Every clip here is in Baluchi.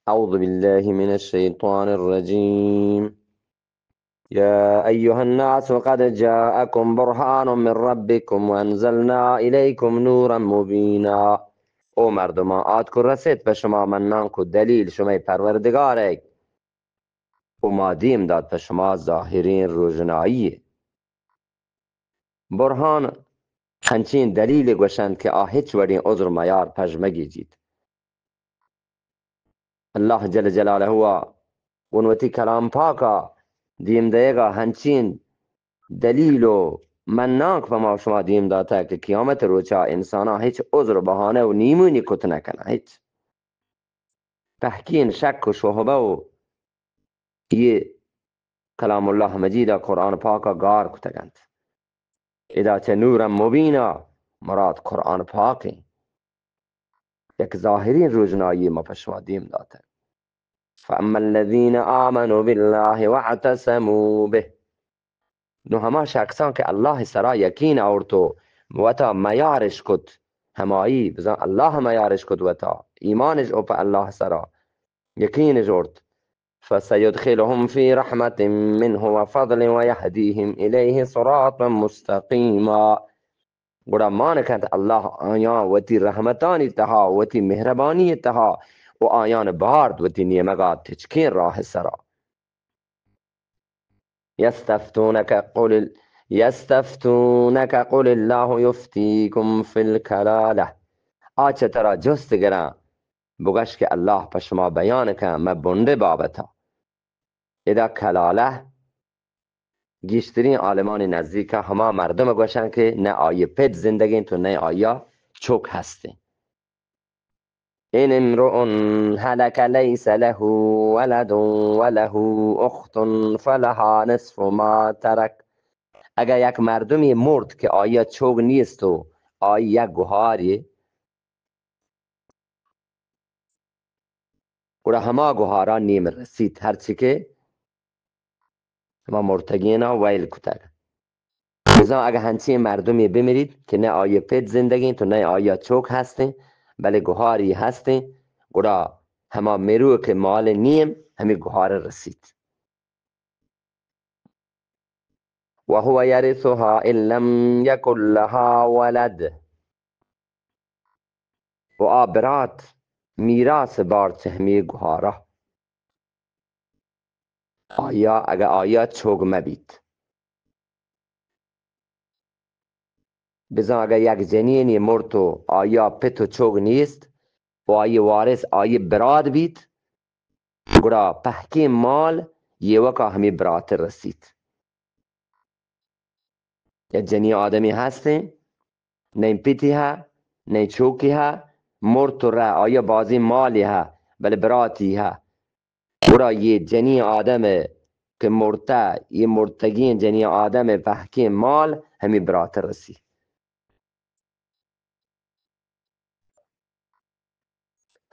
أعوذ بالله من الشيطان الرجيم. يا أيها الناس قد جاءكم برهان من ربكم وأنزلنا إليكم نورا مبينا. او مردمان، آتک و رسیت پہ شما منانک و دلیل شمئے پروردگارئے، و ما دیم دات پہ شما ظاہریں روژنائیے. برہان انچیں دلیلے گوشنت کہ آ ہچ وڑیں عذر میار پژ مگیجیت. اللہ جل جلالہ ءَ گوں وتی کلام پاک ءَ دیم دئیگ ءَ ہنچیں دلیل و منانک پہ ما شما دیم داتہ کہ قیامت روچا انساناں ہچ عذر و بہانہ و نیمونی کت نہ کناں، ہچ پہکین شک و شبہہ و یہ کلام اللہ مجید ءَ قرآن پاک ءَ گار کتگ انت. ادا چہ نورا مبینا مراد قرآن پاک انت. یک ظاہریں روژنائی ما پہ شما دیم داتہ. فاما الذین آمنوا باللہ واعتصموا بہ. نو ہما شخصاں کہ اللہ سرا یقین آورت و وتا میارش کت، ہمائی بزاں اللہ میارش کت وتا، ایمانش او پہ اللہ سرا یقینش آورت، فسیدخلهم فی رحمة منه وفضل ویهدیهم الیه صراطا مستقیما. گڑا مان کنت اللہ آیاں وتی رحمتانی تہا، وتی مہربانی تہا و آیان بارت وتی نیمگا تچکیں راہ سرا. یستفتونک قل ال-، یستفتونک قل اللہ یفتیکم فی الکلالہ. آ چہ ترا جست گراں، بگش کہ اللہ پہ شما بیان کن مہ بنڈ بابتا. ادا کلالہ گیشتریں عالمانی نزیکا ہما مردم گوشن کہ نہ آئی پت زندگیں تو نہ آیا چوک ہستیں. ان امرؤ هلك ليس له ولد وله أخت فلها نصف ما ترك. اگہ یک مردمی مرد کہ آیا چوک نیست و آئی یک گہاری، گڑا ہما گہارا نیم رسیت، ہرچی کہ ہما مرتگینا ویل کتگ. بزاں اگہ ہنچیں مردمے بمریت کہ نہ آئی پت زندگیں تو نہ آیا چوک ہستیں، بلے گہاری ہستیں، گڑا ہما مروک مال نیم ہمیں گہار رسیت. وهو يرثها إن لم يكن لها ولد. و آ برات میراث بارت چہ ہمے گہارا. آیا اگہ آیا چوگ مہ بیت. بزاں اگہ یک جنینی مرت و آیا پت و چوگ نیست و آئی وارث آئی برات بیت، گڑا پہکیں مال ایوکا ہمے برات رسیت. یک جنی آدمی ہستیں، نئیں پتی ہا، نئیں چوکی ہا، مرت و رہ، آیا بازیں مالی ہا، بلے براتی ہا. گڑا یہ جنی آدم کہ مرتا، یہ مرتگیں جنی آدم پہکیں مال ہمے برات رسی.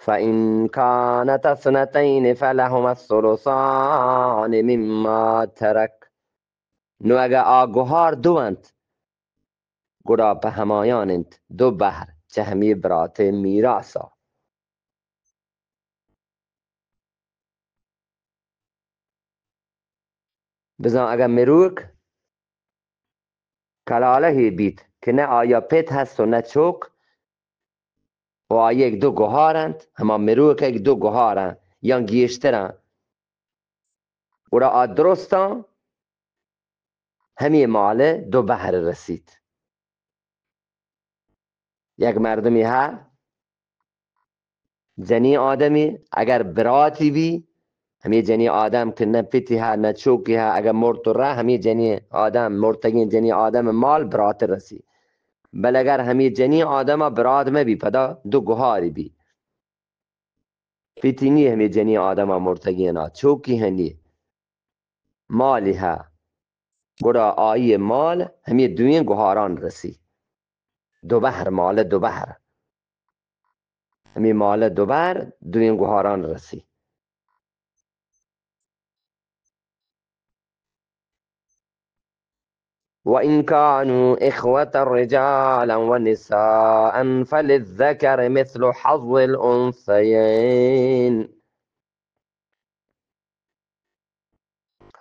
فإن كانتا اثنتين فلهما الثلثان مما ترك. نو اگہ آ گہار دو انت، گڑا پہ ہمایان انت دو بہر چہ ہمے برات میراثا. بزاں اگہ مروک کلالہے بیت کہ نہ آیا پت ہست و نہ چوک، و آئی یک دو گہار انت، ہما مروک یک دو گہار انت یا گیشتر انت، گڑا آ درستاں ہمے مال دو بہر رسیت. یک مردمی ہا جنی آدمی اگر براتی بی، ہمے جنی آدم کہ نہ پتی ہا نہ چوکی ہا، اگر مرت و رہ، ہمے جنی آدم، مرتگیں جنی آدم مال برات رسی. بل اگر ہمے جنی آدم برات مہ بی، پدا دو گہاری بی. پتی نی ہمے جنی آدم مرتگینا، چوکی ہنی، مالی ہا، گڑا آئی مال ہمے دوئیں گہاران رسی. دو بہر، مال دو بہر. ہمے مال دو بہر دوئیں گہاران رسی. وإن كانوا إخوة رجالا ونساء فللذكر مثل حظ الأنثيين.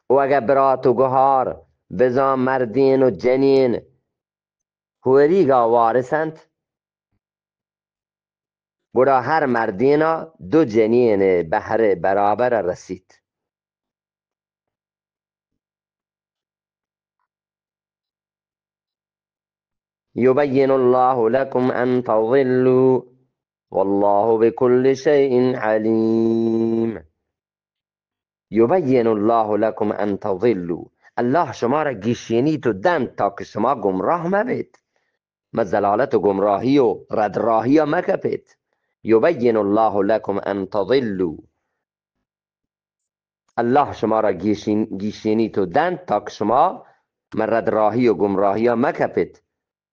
و اگہ برات و گہار بزاں مردین و جنین ہوریگا وارث انت، گڑا ہر مردینا دو جنین بہر برابر رسیت۔ یبین اللہ لکم ان تضلوا واللہ بکل شیء علیم۔ یبین اللہ لکم ان تضلوا، اللہ شما را گیشینیت و دنت تا کہ شما گمراہ مبیت، مہ ضلالت و گمراہی و رد راہیا مکپیت۔ یبین اللہ لکم ان تضلوا، اللہ شما را گیشین، گیشینیت و دنت تا کہ شما مہ رد راہی و گمراہیا مکپیت۔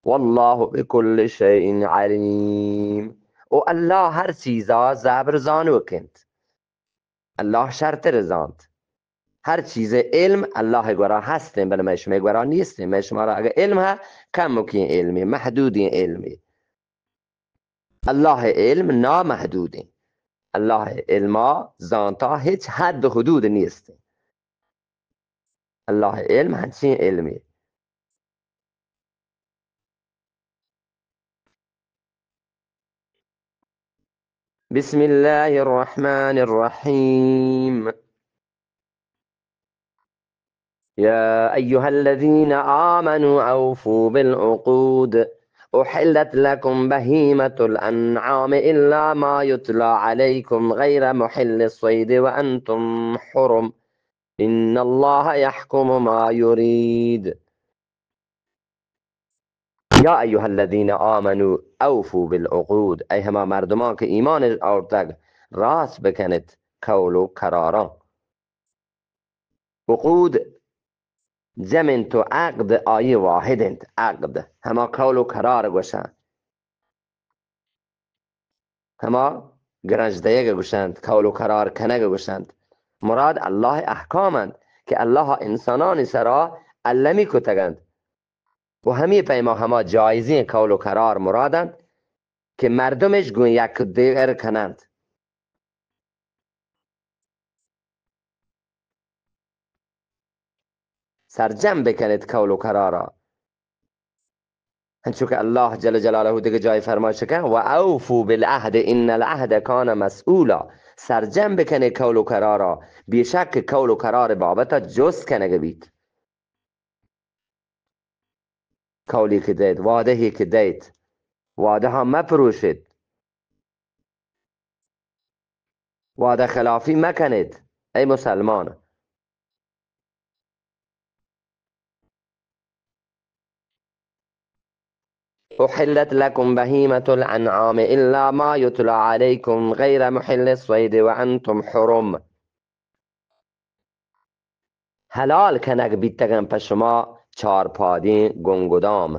واللہ بکل شیء علیم، و اللہ ہر چیزا زبر زانوک انت۔ اللہ شرتر زانت۔ ہر چیز علم اللہ گورا ہستیں، بلے مئے شمئے گورا نیستیں۔ مئے شما را اگہ علم ہے، کمکیں علمے، محدودیں علمے۔ اللہ علم نامحدودیں۔ اللہ علما زانتا ہچ حد و حدود نیستیں۔ اللہ علم ہنچیں علمے۔ بسم الله الرحمن الرحيم. يا أيها الذين آمنوا أوفوا بالعقود. أحلت لكم بهيمة الأنعام إلا ما يتلى عليكم غير محل الصيد وأنتم حرم. إن الله يحكم ما يريد. یا ایها الذین آمنوا اوفوا بالعقود، اے ہما مردمان کہ ایمان آورتگ، راست بکنت قول و قراران۔ عقود جمع انت و عقد آئی واحد انت۔ عقد ہما قول و قرار گوشن۔ ہما گرنج دئیگ گوشنت، قول و قرار کنگ گوشنت۔ مراد اللہ احکام انت کہ اللہ انسانانی سرا المی کتگ انت و ہمی پیما ہما جائزیں قول و قرار مراد انت کہ مردمش گوں یک دیگر کننت۔ سرجم بکنیت قول و قرارا۔ انچو کہ اللہ جل جلالہ دگہ جای فرمائش کن، و اوفوا بالعهد ان العهد کان مسئولا۔ سرجم بکنیت قول و قرارا، بیشک قول و قرار بابت جست کنگ بیت۔ قولی کہ دیت، وعدہی کہ دیت، وعدہا مپروشیت، وعدہ خلافی مکنیت، اے مسلمان۔ أحلت لكم بهيمة الأنعام إلا ما يتلى عليكم غير محل الصيد وأنتم حرم. حلال کنگ بیتگن پہ شما چارپادیں گنگدام،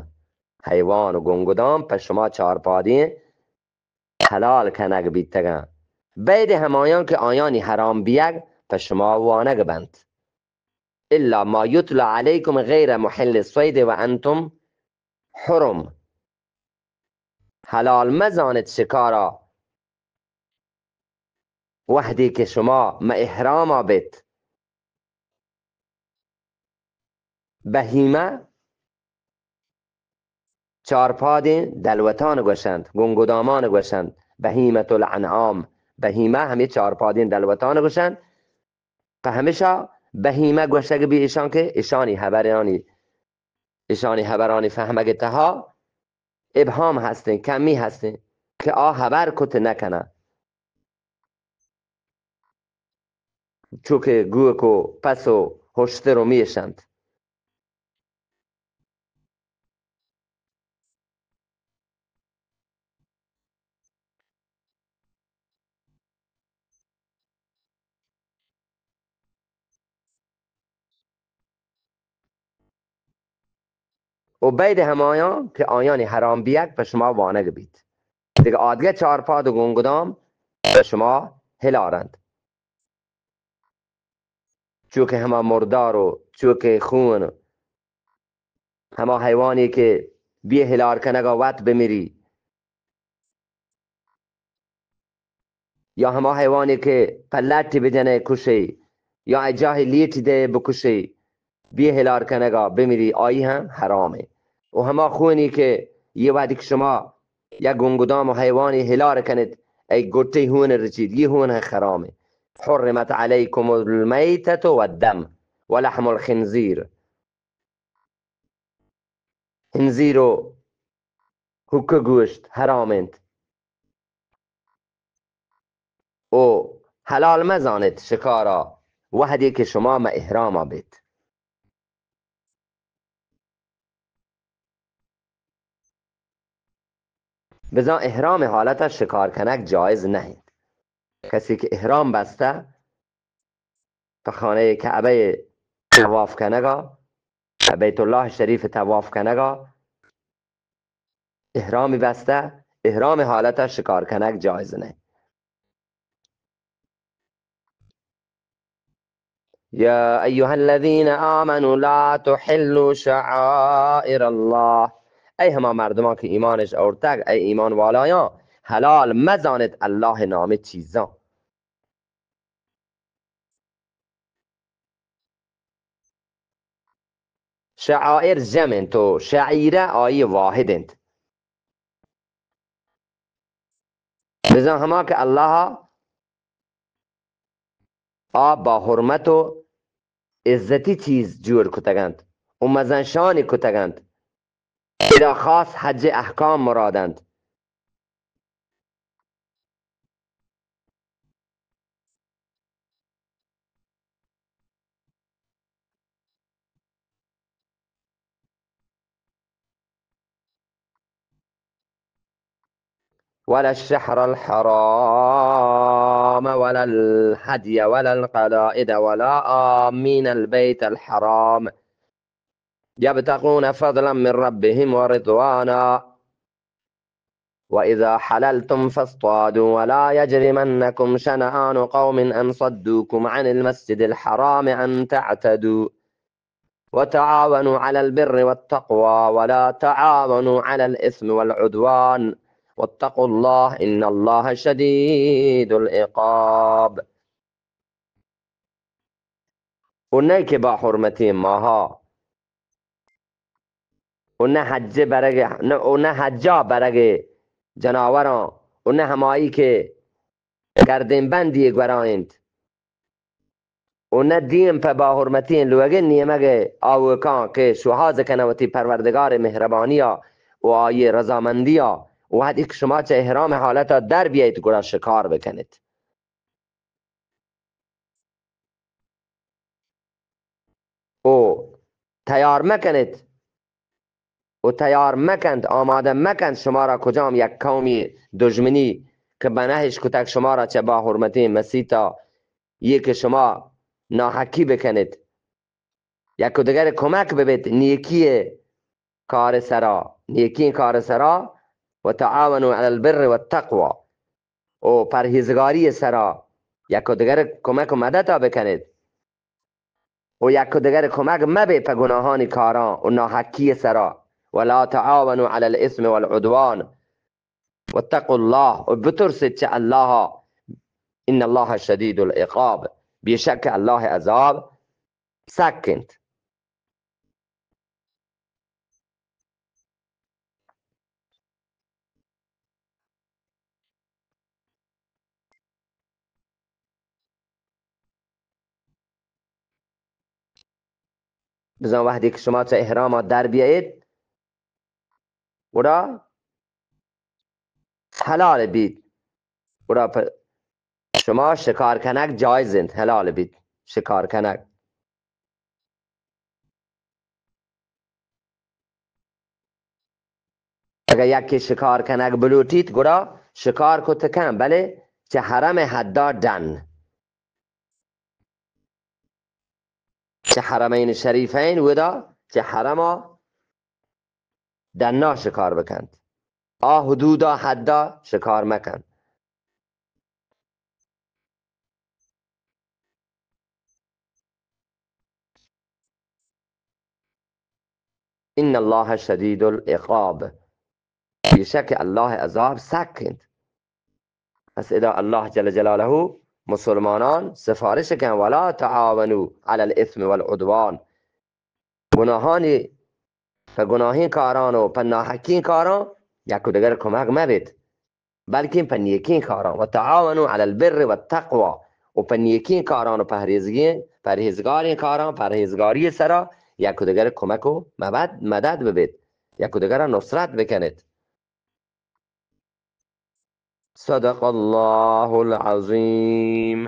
حیوان و گنگدام پہ شما چارپادیں حلال کنگ بیتگن، بید ہمایان کہ آیانی حرام بیگ پہ شما وانگ بنت۔ إلا ما يتلى عليكم غير محل الصيد وأنتم حرم. حلال مزانت شکارا وہدے کہ شما مہ احراما بیت۔ بہیمہ چارپادیں دلوتان گوشنت، گنگدامان گوشنت، بہیمة الانعام، بہیمہ ہمے چارپادیں دلوتان گوشنت۔ پہ ہمیشا بہیمہ گوشگ بی ایشان کہ ایشانی حبرانی، ایشانی حبرانی فہمگ تہا ابہام ہستیں، کمی ہستیں کہ آ حبر کت نہ کنن۔ چو کہ گوک و پس و ہشتر و میش انت۔ و بید ہمایان کہ آیانی حرام بیگ پہ شما وانگ بیت۔ دگہ آدگہ چارپاد و گنگدام پہ شما ہلار انت۔ چو کہ ہما مردار و چو کہ خون، ہما حیوانی کہ بے ہلار کنگا وت بمری، یا ہما حیوانے کہ پہ لٹی بجنے کشے، یا اے جاہے لیٹی دے بکشی، بے ہلار کنگا بمری، آئی ہم حرامے۔ و ہما خونی کہ یہ وہدی کہ شما یک گنگدام و حیوانی ہلار کنیت، اے گٹی ہون رچیت، یہ ہون ہم حرامے۔ حرمت علیکم المیتۃ والدم ولحم الخنزیر۔ ہنزیر و ہکہ گوشت حرام انت۔ و حلال مزانیت شکارا وہدی کہ شما مہ احراما بیت۔ بزاں احرام حالتا شکار کنگ جائز نہ انت۔ کسی کہ احرام بستہ پہ خانہ کعبہ طواف کنگا، پہ بیت اللہ شریف طواف کنگا، احرامی بستہ، احرام حالتا شکار کنگ جائز نہ انت۔ یا ایها الذین آمنوا لا تحلوا شعائر الله، اے ہما مردمان کہ ایمانش آورتگ، اے ایمان والایان، حلال مزانیت اللہ نامی چیزان۔ شعائر جمع انت و شعیرہ آئی واحد انت۔ بزاں ہما کہ اللہ آ با حرمت و عزتی چیز جوڑ کتگ انت و مزن شانی کتگ انت، ادا خاص حج احکام مراد انت۔ ولا الشهر الحرام ولا الهدي ولا القلائد ولا آمين البيت الحرام يبتغون فضلا من ربهم ورضوانا وإذا حللتم فاصطادوا ولا يجرمنكم شنآن قوم أن صدوكم عن المسجد الحرام أن تعتدوا وتعاونوا على البر والتقوى ولا تعاونوا على الإثم والعدوان واتقوا الله إن الله شديد العقاب. و نہ کہ با حرمتیں ماہا، و نہ حج برگ، نہ، و نہ حجا برگ جناوراں، و نہ ہمائی کہ گردن بندی گورا انت، و نہ دیم پہ با حرمتیں لوگے نیمگ آوکاں کہ شوہاز کنہ وتی پروردگار مہربانیا و آئی رضامندیا، و وہدی کہ شما چہ احرام حالتا در بیایت گڑا شکار بکنیت۔ و تیار مکنیت و تیار مکنت، آمادہ مکنت شمارا کجام یک قومی دژمنی کہ بنہش کتگ شمارا چہ با حرمتیں مسیتا، یہ کہ شما ناحقی بکنیت، یک و دگر کمک ببیت نیکی کار سرا، نیکیں کار سرا، و تعاونوا علی البر والتقوی، و پرہیزگاری سرا یک و دگر کمک و مدتا بکنیت، و یک و دگر کمک مبے پہ گناہانی کاراں و ناحقی سرا، ولا تعاونوا علی الاثم والعدوان واتقوا الله، و بترسیت چہ اللہ، ان اللہ شدید العقاب، بے شک اللہ عذاب سک انت۔ بزاں وہدے کہ شما چہ احراما در بیایت، گڑا حلال بیت، گڑا پ-، شما شکار کنگ جائز انت، حلال بیت شکار کنگ۔ اگہ یکے شکار کنگ بلوٹیت، گڑا شکار کت کن، بلے چہ حرم حدا ڈن۔ چہ حرمین شریفین ودا، چہ حرما ڈنا شکار بکنت۔ آ حدودا حدا شکار مکنت۔ ان اللہ شدید العقاب، بے شک اللہ عذاب سک انت۔ پس ادا اللہ جل جلالہ مسلمانان سفارش کن، ولا تعاونوا علی الاثم والعدوان، گناہانی، پہ گناہیں کاران و پہ ناحقیں کاران یک و دگر کمک مبیت، بلکیں پہ نیکیں کاران، و تعاونوا علی البر والتقوی، و پہ نیکیں کاران و پہریزگیں، پہریزگاریں کاران، پہریزگاری سرا یک و دگر کمک و مبد-، مدد ببیت، یک و دگر نصرت بکنیت. صدق الله العظيم.